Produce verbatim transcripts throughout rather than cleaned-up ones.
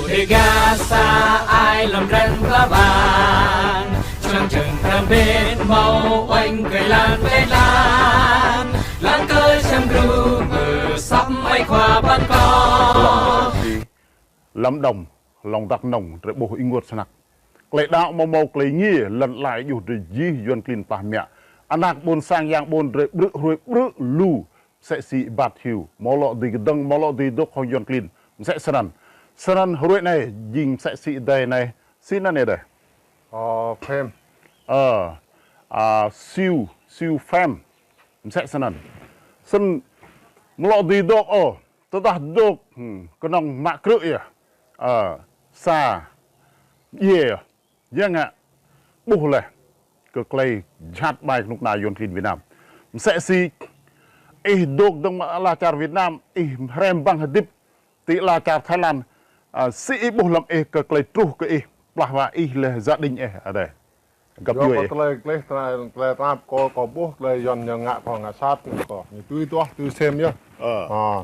Ƀiă sa ai lŏm ren pla ƀang, čang čang pram ƀing hmâo uănh kơ lăn ƀing lăn, lăn kơ čang gru mơ săp ai khua ƀăn kơ. Lâm Đồng, lŏng Đắk Nông, drơi ƀuh ih ngŏt snăk. Klei đaŏ mâo mâo klei ngiê, lăn lai djuh drơi jih Yuăn klin pah mă. Anăk ƀôn sang yang ƀôn drơi ƀrư̆ hruê ƀrư̆ lu, msĕ si ih ƀat hyu, mâo lŏ dưi kơdơ̆ng, mâo lŏ dưi dôk hŏng Yuăn klin, msĕ snăn. Snăn hruê anai, jing msĕ si adơi anai, si anăn adơi. Ơ, Phêm. Ơ, a, Siu, Siu Phêm, msĕ snăn. Snăn, mâo lŏ dưi dôk ôh, tơdah dôk, hmm, kơnơ̆ng mă krư̆ yơh. Ơ, sa, djiê yơh. Yang ngă ƀuh laih kơ klei jhat ƀai kơnuk kơna Yuăn klin Việt Nam. Msĕ si ih dôk dơ̆ng mă ala čar Việt Nam, ih hrăm ƀăng hơdip ti ala čar Thái Lan, a, si ih ƀuh lăm ih kơ klei truh kơ ih, plah wa ih leh gia đình ih adơi. Găp djuê ih. Yua kơ klei, klei, klei, klei tơnap kâo, kâo ƀuh klei Yuăn ñu ngă kâo ngă sat kâo. Ñu tui duah, tui sem yơh. Ơ. Ơ.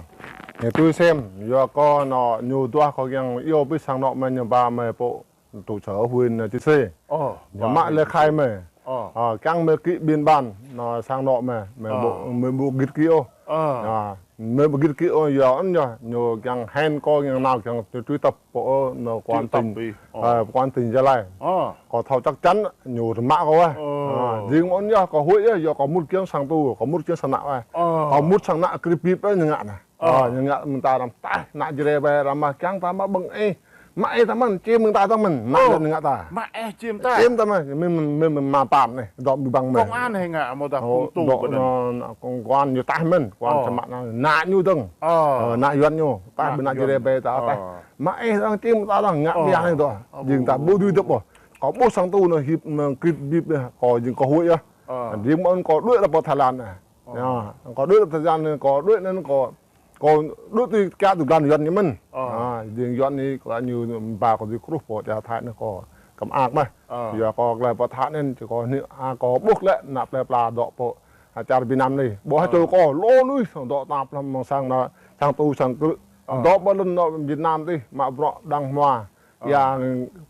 Ñu tui sem, yua kơ ñu, ñu duah kâo kiăng iâu pih sang anŏ mơi ñu ba mơi pô trụ sở huyện, ơ, Chư Sê. Ơ, ñu mă lĕ khai mơi. Ơ. Ơ, kiăng mơi ký biên bản, ñu sang anŏ mơi, mơi ƀu, mơi ƀu git ký ôh. Ơ. Ơ, mơi ƀu git ký ôh, yua anŭn yơh, ñu kiăng hên kâo kiăng nao kiăng tui, tui tăp pô, ơ, ñu quan tỉnh, ơ, quan tỉnh Gia Lai. Ơ. Kâo thâo chắc chắn, ñu mă kâo wơh. Ơ. Ơ, jing anŭn yơh, kâo huĭ yơh, yua kâo mŭt kiăng sang tu, kâo mŭt kiăng sang ană wơh. Ơ. Kâo mŭt sang ană krip bip wơh ñu ngă anai. Ơ. Ơ, ñu ngă mơ̆ng ta răm taih, ană Jrai ƀai răm mă kiăng ta mă ƀơ̆ng ih. Mă ih ta mơ̆n, čim mơ̆ng ta ta mơ̆n, ană Yuăn ñu ngă ta. Mă ih čim ta. Čim ta mơ̆n, mơ̆n, mơ̆n, mơ̆n mă pam anai, dŏ ƀing ƀăng mơ̆n. Công an hă ngă mơ̆ dah phung tŭ ƀơ̆ng anŭn. Ơ, dŏ, anŭn, công an ñu taih mơ̆n, công an čăm mă anŭn, ană ñu dơ̆ng. Ơ, ană Yuăn ñu, taih ƀing ană Jrai ƀai ta taih. Mă ih ta čim ta ta ngă biă anai dŏ. Jing ta ƀu dưi dŏ ôh. Kâo ƀuh sang tu anŭn hip, anŭn krip bip anai, kâo jing kâo huĭ yơh. Ơ. Jing mơ̆n kâo đuaĭ lăp pơ Thái Lan anai. Ơ. Yơh, kâo đuaĭ lăp Thái Lan anai, kâo đuaĭ anŭn kâo, kâo đuaĭ tui kiă tui glan Yuăn ñu mơ̆n. Ơ. Ơ, jing Yuăn ñu kơ ñu ba kâo tui kruh pơ čar Thái anai kâo kăm ak mơ̆n. Ơ. Yua kâo glai pơ Thái anŭn, či kâo anai, a, kâo ƀuh lĕ ană plei pla dŏ pơ, a, čar Việt Nam anai. Ƀuh hơčô kâo, lu mơnuih dŏ tơnap lăm sang anai, sang tu sang krư̆. Ơ. Dŏ pơ lŏn anŏ Việt Nam tih, mă bruă đang hmua. Ơ. Ia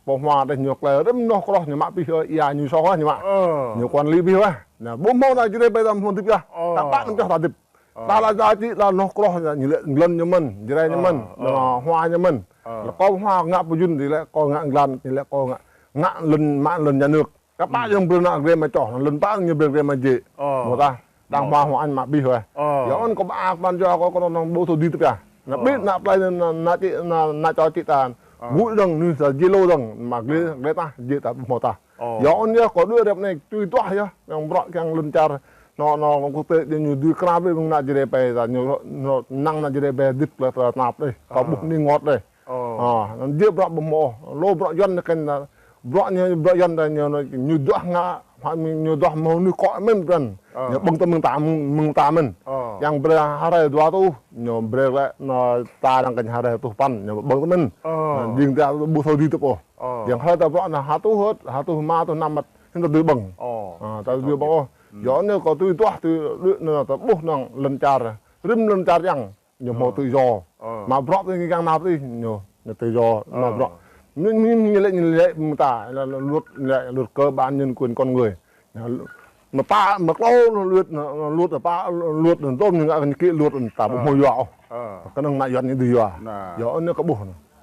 pô hmua dih ñu klei rĭm noh kroh ñu mă pih, ơ, ia ñu soh wơh ñu mă. Ơ. Ñu quản lý pih wơh. Anai, ƀu hmâo ană Jrai ƀai ta hmâo hơdip yơh. Ơ. Ta pă năm čô ta hơdip. Ơ. Ta lĕ čô čih lĕ noh kroh ñu lĕ glan ñu mơ̆n, Jrai ñu mơ̆n, ơ, hmua ñu mơ̆n. Ơ. Lĕ kâo hmua ngă pơjun, ñu lĕ kâo ngă glan, ñu lĕ kâo ngă, ngă lŏn, mă lŏn nhà nước. Kơ pă yơh brơi ană Jrai mă čô, lŏn pă ñu brơi Jrai mă jĕ. Ơ. Mơ̆ ta. Đang hmua hmua anŭn mă pih wơh. Ơ. Yua anŭn kâo ƀă ak ƀăn jua kâo kơnơ̆ng ƀu thâo dưi tơpă. Anai ƀĭt ană plei anai, ană čô, ană, ană čô čih ta. Ơ. Gui dơ̆ng, anai sa jih lu dơ̆ng, mă glai, glai tah, jĕ ta ƀu hmâo tah. Ơ. Yua anŭn yơh kâo đuaĭ rep anai, tui duah yơh, yang bruă kiăng lŏn čar. Anŏ, anŏ, quốc tế, ñu dưi krap ƀing ană Jrai ƀai ta, ñu, ñu năng ană Jrai ƀai hơdip klei tơnap dih. Kâo ƀuh anai ngŏt dih. Ơ. Ơ, anŭn jĕ bruă ƀu hmâo, lu bruă Yuăn anai kơnh, bruă ñu, bruă Yuăn ta ñu, ñu duah ngă, ñu duah hmâo anai kơ mơ̆n pran. Ơ. Ñu ƀơ̆ng tơ mơ̆ng ta, mơ̆ng, mơ̆ng ta mơ̆n. Ơ. Yang brơi ha rai dua rơtuh, ñu brơi lĕ, anŭn ta đang kơnh ha rai rơtuh păn, ñu ƀơ̆ng tơ mơ̆n. Ơ. Anŭn jing ta ƀu thâo dưi tơpă ôh. Ơ. Yang ha rai ta bruă anŭn ha rơtuh hơt, ha rơtuh rơma, ha rơtuh năm mơ̆t, hĭn ta dưi ƀơ̆ng. Ơ. Ơ, ta dưi ƀơ̆ng ôh. Yua anŭn kâo tui duah, tui đuaĭ anŭn ta ƀuh anŭn lŏn čar, rĭm lŏn čar yang. Ñu hmâo tự do. Ơ. Mă bruă tui kiăng nao tui ñu, ñu tự do, mă bruă. Ñu, ñu, ñu lĕ, ñu lĕ mơta, lĕ luật, lĕ luật cơ bản nhân quyền con người. Ñu, mă pă, mă klâo luật, luật pă, luật tôm ñu ngă kơ ñu kĭ luật ta ƀu hmâo yua ôh. Ơ. Kơnơ̆ng ană Yuăn ñu dưi yua. Yua anŭn kâo ƀuh.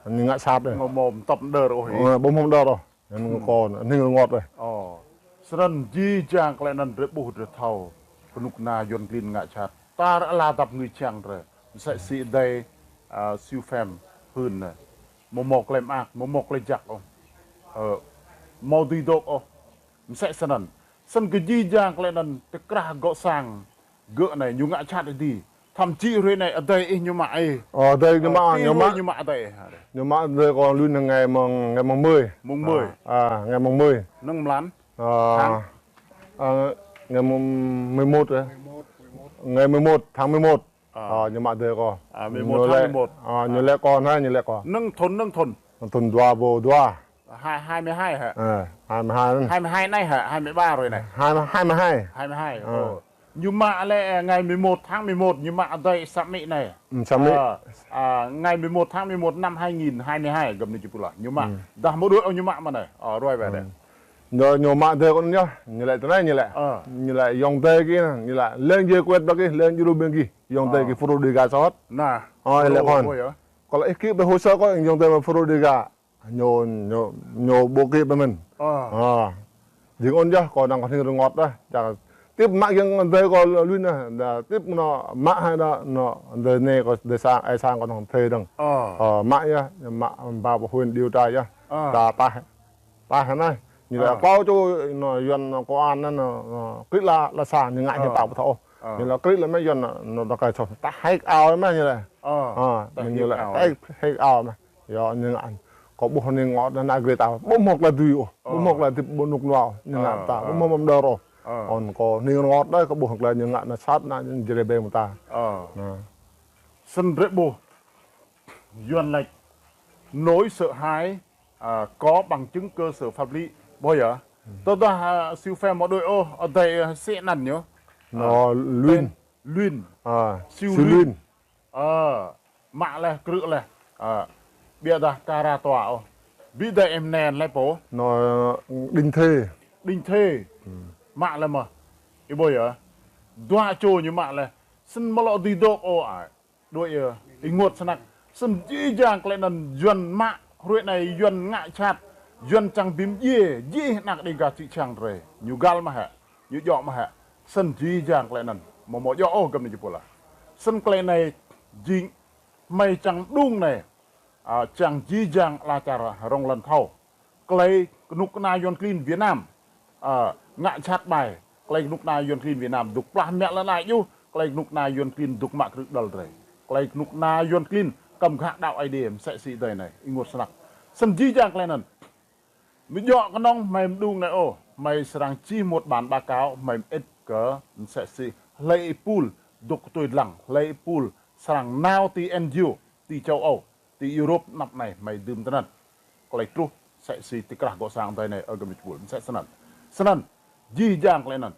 Ñu ngă sat dih. Hmâo, hmâo tŏp đơr ôh. Ơ, ƀu hmâo đơr ôh. Anŭn kâo, anai ngŏt dih. Ơ. Snăn jih jang klei anŭn drơi ƀuh drơi thâo. Kơnuk kơna Yuăn klin ngă jhat. Tar ala dăp ngui čiăng drơi. Msĕ si adơi, a, Siu Phêm hưn anai. Mâo mâo klei mơak, mâo mâo klei jăk ôh. Ơ, mâo dưi dôk ôh. Msĕ snăn. Snăn kơ jih jang klei anŭn tơkrah gŏ sang. Gơ̆ anai ñu ngă jhat adih. Thậm chí hruê anai adơi ih ñu mă ih. Ơ, adơi ñu mă, ñu mă. Ñu mă adơi ih. Ñu mă adơi kâo lui anŭn ngày mùng, ngày mùng mười. Mùng mười. À, à, ngày mùng mười. Anŭn mlan. Ờ, tháng. Ờ, ngày mùng mười một đấy. Ngày mười một, tháng mười một. Ờ. Ờ, ñu mă adơi kâo. À, mười một tháng mười một. Ñu lĕ, ờ, ñu lĕ kâo anai, ñu lĕ kâo. Anŭn thŭn, anŭn thŭn. Thŭn dua rơbâo dua. Hai, hai mươi hai hă? Ờ, hai mươi hai anŭn. Hai mươi hai anai hă? Hai mươi ba rồi anai. Hai, hai mươi hai. Hai mươi hai. Ờ. Ơ. Ñu mă lĕ, ơ, ngày mười một tháng mười một, ñu mă adơi sa amĭ anai. Ơ, ơ, ngày mười một tháng mười một năm hai nghìn hai mươi hai, gơm anai či pơlah. Ñu mă. Dah mơ̆ đuaĭ ôh ñu mă mơ̆n anai. Ơ, ruai wơ̆t đĕ. Ñu, ñu mă adơi kơ anŭn yơh, ñu lĕ tơ anai ñu lĕ. Ơ. Ñu lĕ ayŏng adơi gih anŭn, ñu lĕ leng jĕ kuet ƀă gih, leng jĕ lu ƀing gih. Ayŏng adơi gih Fro Dega soh. Nah. Ơ, lĕ kơ anŭn. Kơ lĕ ih kĭ ƀơi hồ sơ kơ ayŏng adơi mă Fro Dega. Ñu, ñu, ñu ƀu kĭ ƀơi mơ̆n. Ơ. Ơ. Jing anŭn yơh, kâo năng kơ hning rơngot đah. Čang tip mă ayŏng adơi kâo lui anai. Đah tip anŭn mă hai đah, anŭn adơi anai kâo adơi sang, ơi sang kâo năng thê dơ̆ng. Ơ. Ơ, mă yơh, mă ba pơ huyện điều tra yơh. Ơ. Đah tah. Tah anai, ñu lĕ klâo čô anŭn Yuan công an anŭn, anŭn, krĭ la, la sang ñu ngă ñu pă pơtô. Ñu lĕ krĭ la mơ̆ Yuan anŭn, anŭn tơkai soh. Tah hek ao mơ̆ ñu lĕ. Ơ, ñu lĕ tah hek ao mơ̆. Yơh ñu ngă. Kâo ƀuh hning rơngot anŭn, ană Greta. Ƀu hmâo tơlơi dưi ôh. Ƀu hmâo tơlơi hơdip ƀu rơnŭk rơnua ôh. Ñu ngă ta. Ƀu hmâo mơ̆n đơr ôh. Anŭn kâo hning rơngot đah, kâo ƀuh tơlơi ñu ngă anŭn sat anŭn ñu jrê ƀe mơta. Snăn drơi ƀuh. Yuan laĭ nỗi sợ hãi, à, có bằng chứng cơ sở pháp lý. Ƀuh yơh. Tơdah, à, Siu Phem mơ̆ đuaĭ ôh, adơi, à, sĭ anăn ñu. Anŭn Luyên. Luyên. À, Siu Luyên. Ơ, mă leh, krư̆ leh. Ơ, ƀiădah kara tòa ôh. Ƀiădah em nen leh pô. Anŭn Đinh Thê. Đinh Thê. Mă leh mơ̆. Ih ƀuh yơh. Dua čô ñu mă leh. Snăn mơ̆ lŏ dưi dŏ ôh ai. Đuaĭ yơh, ih ênguôt snăk. Snăn jih jang tơlơi anŭn Yuan mă, hrơi anai Yuan ngă jhat, Yuan čang bi mdjiê, jih ană Dega čư̆ čhiăng drơi. Ñu găl mơ̆ hĕ, ñu djŏ mơ̆ hĕ. Snăn jih jang tơlơi anŭn, mơ̆ mơ̆ djŏ ôh gơm anai či pơlah. Snăn tơlơi anai jing, hmei čang mđung anai, a, čang jih jang ala čar rŏng lŏn thâo. Tơlơi kơnuk kơna Yuan klin Việt Nam, ơ, ngă jhat ƀai. Tơlơi kơnuk kơna Yuan klin Việt Nam dŏ plah mă lŏn ai djuh, tơlơi kơnuk kơna Yuan klin dŏ mă krư̆ đăl drơi. Tơlơi kơnuk kơna Yuan klin kăm ghă đaŏ Aê Diê mơsĕ si adơi anai, ih ênguôt snăk. Snăn jih jang tơlơi anŭn. Mơ̆ djŏ kơnơ̆ng hmei mđung anai ôh, hmei srăng čih một bản báo cáo, hmei mơit kơ mơsĕ si hlơi ih pul, dŏ kơ tui dlăng, hlơi ih pul, srăng nao ti N G O, ti châu Âu, ti Europe anăp anai hmei dưm tơnăn. Tơlơi truh mơsĕ si ti krah gŏ sang adơi anai, ơ gơm či pul, mơsĕ snăn. Snăn, jih jang tơlơi anŭn.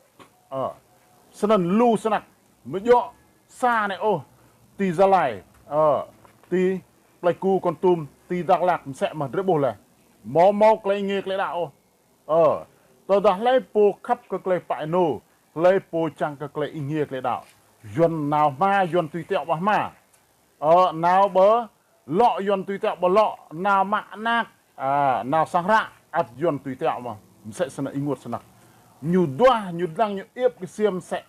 Ơ. Snăn lu snăk, mơ̆ djŏ sa anai ôh, ti Gia Lai, ơ, ti Pleiku Kon Tum, ti Dak Lak, mơsĕ mơ̆ drơi ƀuh leh. Mơ̆ mơ̆ tơlơi nge tơlơi đaŏ ôh. Ơ, tơdah hlơi pô khăp kơ tơlơi pă ênô, hlơi pô čang kơ tơlơi êngiê tơlơi đaŏ. Yuan nao hma, Yuan tui tiŏ ƀơi hma. Ơ, nao ƀơi lŏ Yuan tui tiŏ ƀơi lŏ, nao mă anak, a, nao sang hră, ăt Yuan tui tiŏ mơ̆. Mơsĕ snăn ih ênguôt snăk. Ñu duah, ñu dlăng, ñu iĕp kơ siam mơsĕ,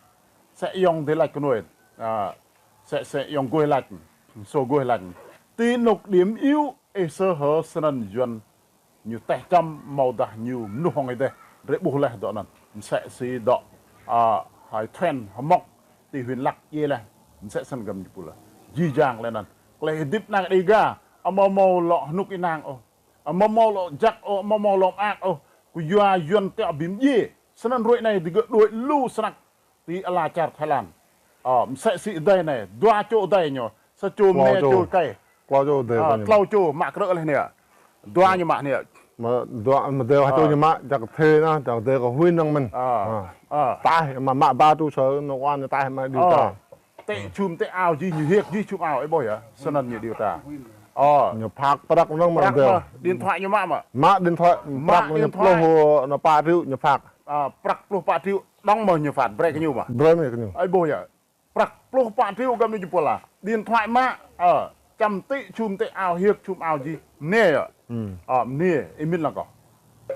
mơsĕ ayŏng adơi lač kơ nuê. A, mơsĕ, mơsĕ ayŏng gôih lač, sô gôih lač. Ti anôk điểm yếu, ih sơ hở snăn Yuan ñu teh čăm mơ̆ dah ñu mơnuih hŏng ih dêh, drơi ƀuh leh dŏ anŭn. Mơsĕ si dŏ, a, hai thuen hmŏk ti huyện Lắk djai leh. Mơsĕ snăn gơm či pul leh. Jih jang tơlơi anŭn. Tơlơi hơdip ană Dega, amâo mâo lŏ hơnŭk ênang ôh. Amâo mâo lŏ jak ôh, amâo mâo lŏ mơak ôh. Kơ yua Yuan tiŏ bi mdjiê. Snăn hrơi anai digơ̆ đuaĭ lu snăk. Ti ala čar Thái Lan. Ơ, mơsĕ si adơi anai, dua čô adơi ñu, sa čô mơnê čô kơi. Klâo čô adơi. Ơ, klâo čô mă krư̆ leh anai. Dua ñu mă anai. Mă dua, mă adơi ha čô ñu mă, čang kơ thê anŭn, čang adơi kơ huyện năng mơ̆n. Ơ. Ơ. Tah, mă, mă ba tru sơ, anŭn kơ anŭn tah mă điều tra. Tĕ čum tĕ ao jih ñu hiêk jih čum ao, ih ƀuh yơh, snăn ñu điều tra. Ơ. Ñu phak prăk năng mă adơi. Điện thoại ñu mă mơ̆? Mă điện thoại, mă prăk ñu điện thoại. Pluh, anŭn pă triệu ñu phak. Ơ, prăk pluh pă triệu. Đŏng mơ̆ ñu phak, brơi kơ ñu mơ̆? Brơi mơ̆ kơ ñu. Ih ƀuh yơh. Prăk pluh pă triệu gơm anai či pul leh. Điện thoại mă, ơ, čăm tĕ čum tĕ ao hiêk čum ao jih. Mơnê yơh. Ơ, mơnê, ih mĭn lăng kâo.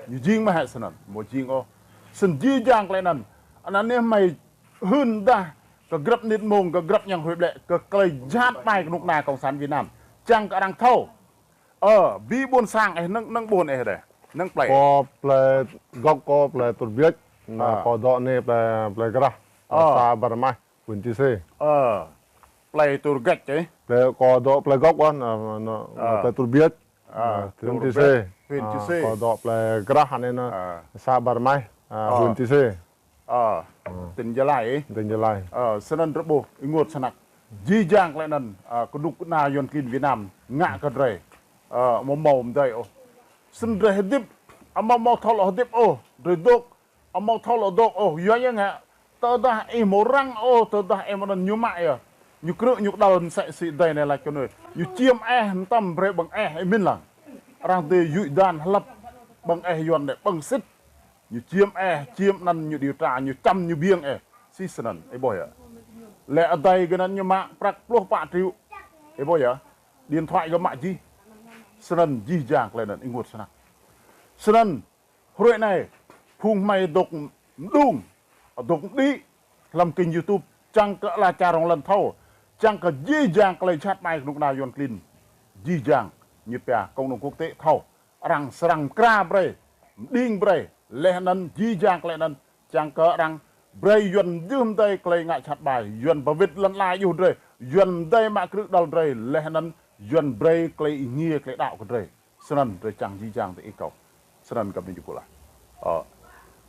Ñu jing mơ̆ hĕ snăn, mơ̆ jing ôh. Snăn jih jang tơlơi anŭn. Anăn anai hmei hưn dah, kơ grăp mơnit mông, kơ grăp ñang hrơi ƀlĕ, kơ tơlơi jhat ƀai kơnuk kơna Cộng sản Việt Nam. Čang kơ arăng thâo. Ơ, bi ƀuôn sang ih, năng, năng ƀuôn ih dêh. Năng plei. Kâo plei gốc kâo plei Tur Biêč. Anŭn kâo dŏ anai plei, plei Grah. Ơ. Xã Bar Maih, huyện Chư Sê. Ơ. Plei Tur Biêč ih. Plei kâo dŏ plei gốc anŭn, anŭn, anŭn plei Tur Biêč. Ơ, huyện Chư Sê. Huyện Chư Sê. Kâo dŏ plei Grah anai anŭn, xã Bar Maih, huyện Chư Sê. Ơ, tỉnh Gia Lai ih. Tỉnh Gia Lai. Ơ, snăn drơi ƀuh, ih ênguôt snăk. Jih jang tơlơi anŭn, ơ, kơnuk kơna Yuan klin Việt Nam, ngă kơ drơi. Ơ, amâo mâo mdei ôh. Snăn drơi hơdip, amâo mâo thâo lŏ hơdip ôh, drơi dôk, amâo thâo lŏ dôk ôh, yua ñu ngă, Tơdah ih mơ̆ răng ôh, tơdah ih mơ̆ anŭn ñu mă yơh. Ñu krư̆ ñu kơđăl mơsĕ sĭ adai anai laĭ kơ anai. Ñu čiêm eh, mơtam brơi ƀơ̆ng eh, ih min lăng. Arăng dê yuĭ dan hlăp ƀơ̆ng eh Yuan đĕ, ƀơ̆ng sĭt. Ñu čiêm eh, čiêm anŭn ñu điều tra, ñu čăm ñu biêng eh. Sĭ snăn, ih ƀuh yơh. Lĕ adai gơ̆ anŭn ñu mă prăk pluh pă triệu. Ih ƀuh yơh. Điện thoại gơ̆ mă jih. Snăn jih jang tơlơi anŭn, ih ƀuh snăk. Snăn, hrơi anai, phung hmei dŏ mđung, dŏ mđĭ, hlăm kênh YouTube, čang kơ ala čar rŏng lŏn thâo, čang kơ jih jang tơlơi jhat ƀai kơ kơnuk kơna Yuan klin, jih jang, ñu pia cộng đồng quốc tế thâo, arăng srăng mơkra brơi, mđing brơi, laih anŭn jih jang tơlơi anŭn, čang kơ arăng brơi Yuan mjưh mdei tơlơi ngă jhat ƀai, Yuan ba wĭt lŏn ala juh drơi, Yuan mdei mă krư̆ đăl drơi, laih anŭn Yuan brơi tơlơi êngiê tơlơi đaŏ kơ drơi. Snăn drơi čang jih jang tơ ih kâo. Snăn găp anai jơpul ah. Ơ.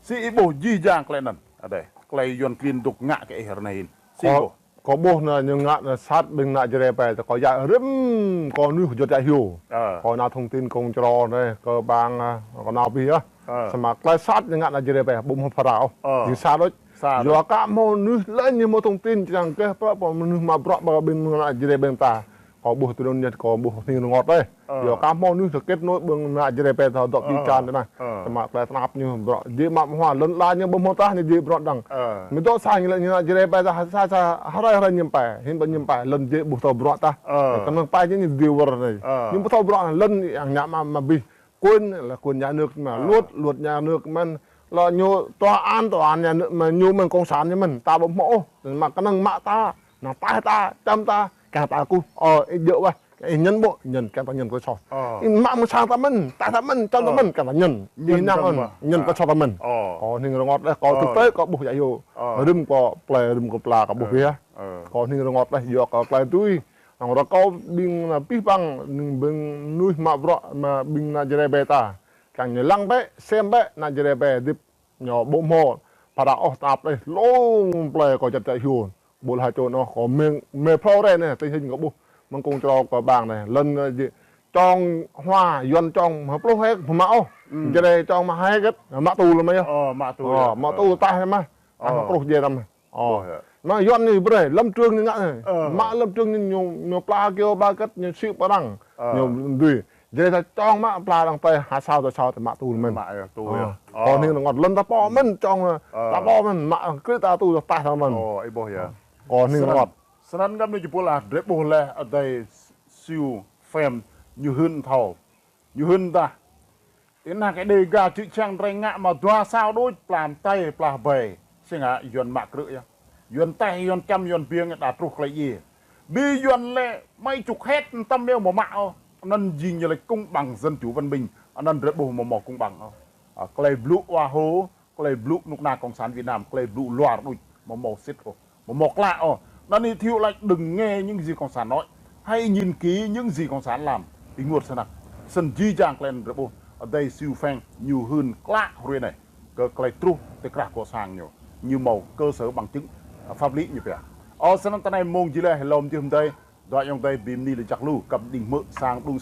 Sĭ ih ƀuh jih jang tơlơi anŭn. Adai. Tơlơi Yuan klin dŏ ngă kơ ih ră anai hin. Sĭ ih ƀuh. Kâo ƀuh anai ñu ngă anai sat ƀing ană Jrai ƀe, kâo djă rĭm kâo mơnuih juăt djă hyu. Ơ. Kâo nao thông tin kông čro anai kơ ƀang, ơ, kâo nao abih yơh. Ơ. Samơ̆ tơlơi sat ñu ngă ană Jrai ƀe, ƀu hmâo phara ôh. Ơ. Jing sat đôč. Sat đôč. Yua kơ hmâo mơnuih laih ñu hmâo thông tin čang kơ pơ, pơ mơnuih mă bruă ƀing ană Jrai ƀe ta. Kâo ƀuh tui anŭn ñu, kâo ƀuh hning rơngot đơi. Ơ. Yua kơ hmâo mơnuih tơ kết nối ƀing ană Jrai ƀe ta dŏ či čan anai. Ơ. Samơ̆ tơlơi tơnap ñu bruă. Jing mă hmua lŏn ala ñu ƀu hmâo tah ñu jing bruă dăng. Ơ. Mơ̆ dŏ sa ñu lĕ ñu ană Jrai ƀe ta sa sa hrơi hrơi ñu pơhiăp. Hin ƀu ñu pơhiăp lŏn jing ƀu thâo bruă tah. Ơ. Kơnơ̆ng pơhiăp ñu dư wơr anai. Ơ. Ñu ƀu thâo bruă lŏn yang ñu mă mă abih. Kuen lĕ kuen nhà nước mă. Ơ. Luật, luật nhà nước mơ̆n. Lĕ ñu tòa án, tòa án nhà nước mơ̆n, ñu mơ̆n cộng sản ñu mơ̆n. Ta ƀu hmâo ôh. Mă kơnơ̆ng mă ta. Năng taih ta, čăm ta. Kiăng ta kơkuh, ơ, ih djơ̆ wơ̆t, ih ñăn ƀu, ñăn, kiăng ta ñăn kơ soh. Ơ. Ih mă mơ̆ng sang ta mơ̆n, taih ta mơ̆n, čăm ta mơ̆n, kiăng ta ñăn. Ih ñăn mơ̆n, ñăn kơ soh ta mơ̆n. Ơ. Kâo hning rơngot đơi, kâo thực tế kâo ƀuh djă hyu. Ơ. Rĭm kâo plơi, rĭm kâo pla kâo ƀuh biă. Ơ. Kâo hning rơngot đơi, yua kơ tơlơi tui. Năng rơkâo ƀing ană pih păng, ƀing mơnuih mă bruă, mă ƀing ană Jrai ƀe ta. Kiăng ñu lăng bĕ, sem bĕ, ană Jrai ƀe hơdip. Ñu ƀu hmâo phara ôh, tơnap đơi, hlŏng plơi kâo juăt djă hyu. Ƀu laĭ čô anŭn, kâo mơ̆ng, mơ̆ng phrâo rai anai, tơlơi hing kâo ƀuh. Mơ̆ng kông čro kơ ƀang anai, lŏn, ơ, jing, čong hua, Yuan čong, hmâo pluh hek, hmâo mă ôh. Ơ. Jrai čong mă hek, mă tŭ lăm yơh. Ơ, mă tŭ. Ơ, yơh. Mă tŭ taih mă. Taih mă kruh jai răm. Ơ. Ơ, yơh. Mă Yuan ñu brơi, lăm trường ñu ngă anai. Ơ. Mă lăm trường ñu, ñu, ñu pla kơyâo ba kĕt, ñu sĭ pơrăng. Ơ. Ñu dưi. Jrai ta čong mă pla arăng tơi ha sao ta sao ta mă tŭ mơ̆n. Mă yơh, tŭ yơh. Ơ. Kâo hning rơngot lŏn ta pô mơ̆n čong, ơ, ta pô mơ̆n mă krư̆ ta tŭ ta taih ta mơ̆n. Ơ, ih ƀuh yơh. Kâo hning rơngot. Snăn găp anai jơpul ah, drơi ƀuh laih adai Siu Pheng ñu hưn thâo. Ñu hưn tah. Tơ anăk kơ Đêga čư̆ čhiăng drơi ngă mă dua sao đôč pla mơtai pla ƀai. Sĭt ngă Yuan mă krư̆ yơh. Yuan taih, Yuan čăm, Yuan biêng đa truh tơlơi djai. Bi Yuan lĕ mă čŭk hĕt mơtam mơ̆ mă ôh. Anŭn jing ñu laĭ công bằng dân chủ văn minh. Anŭn drơi ƀuh mơ̆ mơ̆ công bằng ôh. Ơ, tơlơi blŭ wa hô, tơlơi blŭ kơnuk kơna cộng sản Việt Nam, tơlơi blŭ luar đôč, mơ̆ mơ̆ sĭt ôh. Mơ̆ mơ̆ klă ôh. Anŭn ih thâo laĭ đừng nghe những gì cộng sản nói. Hãy nhìn kỹ những gì cộng sản làm. Ih ngă snăk. Snăn jih jang tơlơi anŭn drơi ƀuh. Adai Siu Pheng ñu hưn klă hrơi anai. Kơ tơlơi truh tơ krah gŏ sang ñu. Ñu mâo cơ sở bằng chứng, ơ, pháp lý ñu pia. Ơ, snăn tơ anai mông jih laih lŏm jưh mơdơi. Dua ayŏng adơi ƀing mơnuih lĕ jak lu, kăp đing hmư̆ sang đung.